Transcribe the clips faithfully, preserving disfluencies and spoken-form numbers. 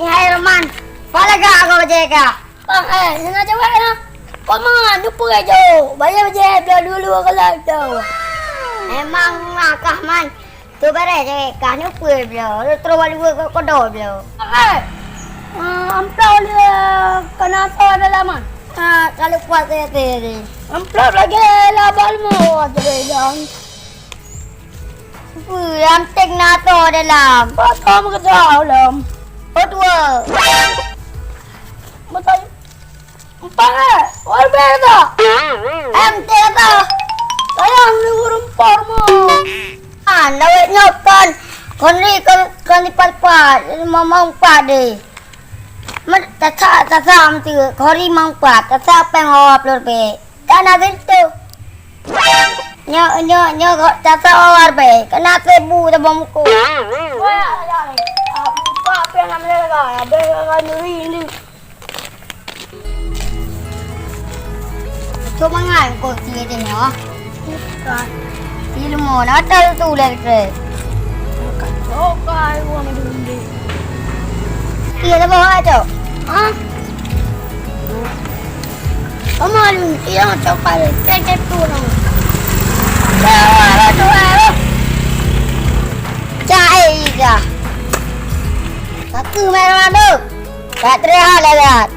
Hai Roman, pat lagak kau bajèe kah? Bang, eh, hana jaweueb na. Kok mangat, neupue jo. Bajèe-bajèe bloe dua-dua galak tu. Emang na kah, Man? Tu bareh jaweueb kah, neupue bloe. Terus dua-dua kok keudroe bloe. Eh, eh, amplop lé keunato dalam, Man. Ah, kalau kuat saya tadi. Amplop lagèe labal mo, jaweueb dong. Ui, am tek na tô dalam. Tô meukeusau lom. Oh, dua. Beutôi. Empat, eh? Oh, lebih tu. Em tek tu. Sayang, ni burung por mo. Ah, lawét nyoe kon. Kon ri, kon, kon dipat-pat. Mamang pat deh. Mat, tasa, tasa, meuti. Kon ri mang pat. Tasa pèng ho ploh ribèe. Ka na pintoe. Nyoe, nyoe, nyoe, kok tasa awar bèe. Ka na seribu tabang muko. Wah, ya, ya. Buka pèng enam belas ka. Habis ka nyuri ni. Cok mangat kok sini tengok. Bukan. Ilmu na tahu tu lah, Fred. Bukan. Cok kai uang dulu. Iya, dah bawa, Cok. Ha? Oma lôn, iya, coba lé, kecek tu nang. Dah, dah, dah, dah. Cak, eh, Ida. Satu merah tu. Tak terlihat lewat.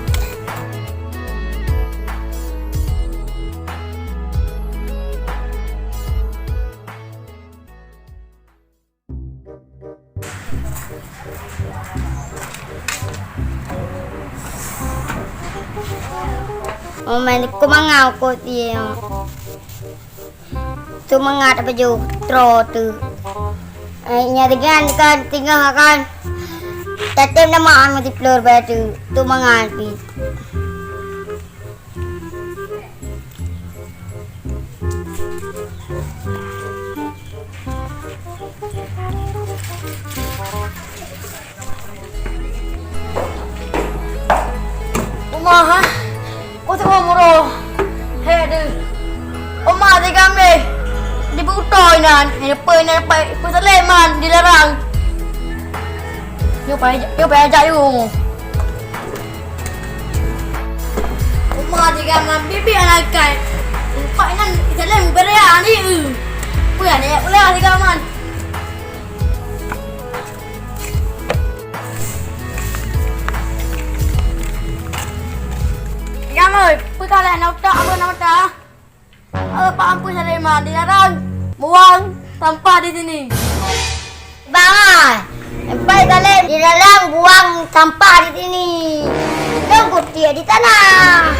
Oh, man, keu mangat ukeue sie nyoe. Teumangat bajèe troe teuh. Eh, nyan deungon kan, teungoh kan. Tatem nama meusiplôh batu. Teumangat pih. Uma, ha? Ku teuma muro. He deuh. Uma, tigam deh. Di butôi nan. Hai leupoi nan, leupoi. Ku Saleman dilarang. Yuk pai, yuk pai ajak yuk. Uma tiga malam bibi anak kai. Empat nan Islam beria ni. Uya ni, uya tiga man. Tiga man, peue ka lheueh na utak, apa na utak? Eh, Pak Ampun Saleman dilarang buang sampah di sini. Bang, Pak Salem dilarang buang sampah di sini. Dong kutie di tanah.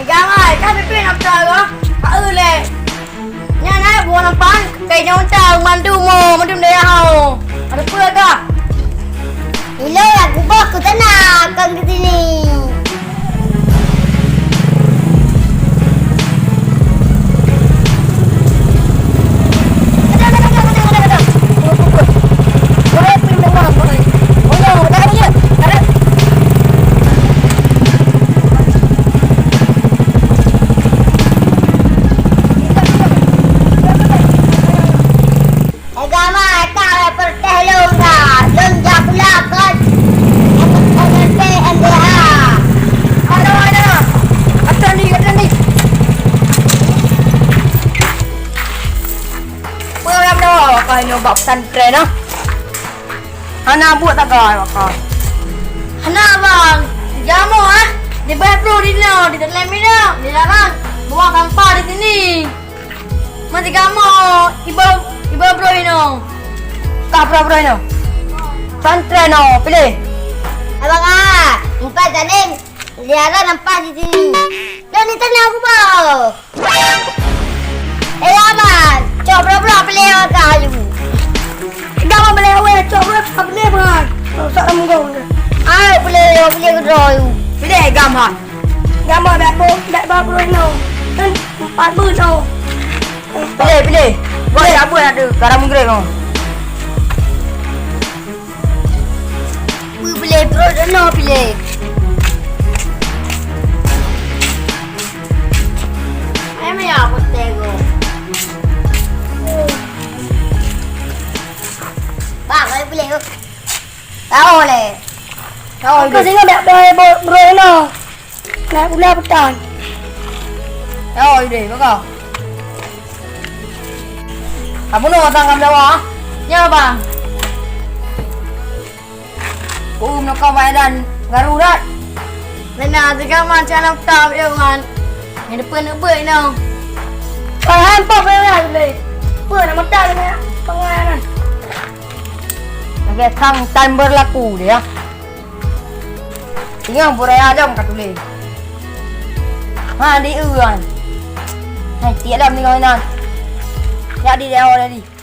Jangan, kan pipi nak pecah ke? Pak Ule. Nyan, eh, buang sampah, kai nyoe cang, mandum, oh, mandum daya, oh. Ada peue kah? Ilôn lam kubah keu sana, kon keu sini. Agama ka protes lôn ka, lôn jak pula kon M N P M D H. Aduh, aduh. Atas ni, atas ni. Peue lam nyoe ka nyoe bak pesantren ah. Hana buet tagai maka. Hana bang, jamoe ah. Di bawah bro di nyoe, di dalam minyak, dilarang buang sampah di sini. Mati kamoe, iba, iba bro inoe. Kah bro-bro inoe. Pesantren oh, piléh. Abang ah, empat saling. Liara nampak di sini. Dan di sana aku bau. Eh, aman. Cok bro-bro piléh ka ayu. Dah mau boleh awet, cok bro, tak boleh, bang. Rusak dah munggong. Ayo, boleh, boleh ke draw, ayu. Piléh, gaman. Gaman, bek bro, bek bro, bro, no. Kan empat bro, no. Piléh, piléh. Buat siapa nak tu? Sekarang menggerak kau. Wih, piléh, bro, dah no piléh. Ai maya putih tu. Tahu leh. Tahu Kau deh. Singoh biak doi bo-, bro inoe. Nak pula petang. Tahu deh, baka. Kamu nak datang ke Jawa? Ya, Bang. Ku meunokong bayadan darurat. Beuna, teuka macam na peutah yue ngon. Nyang depan neubeuet nyoe. Paham pop ya lah boleh. Apa nama tak dengan penganan? Lagèe sang tan berlaku dia. Ingat buraya lom ka tuléh. Ha, di euan. Hai, tiap lom tinggal inan. Jadi dia awal tadi.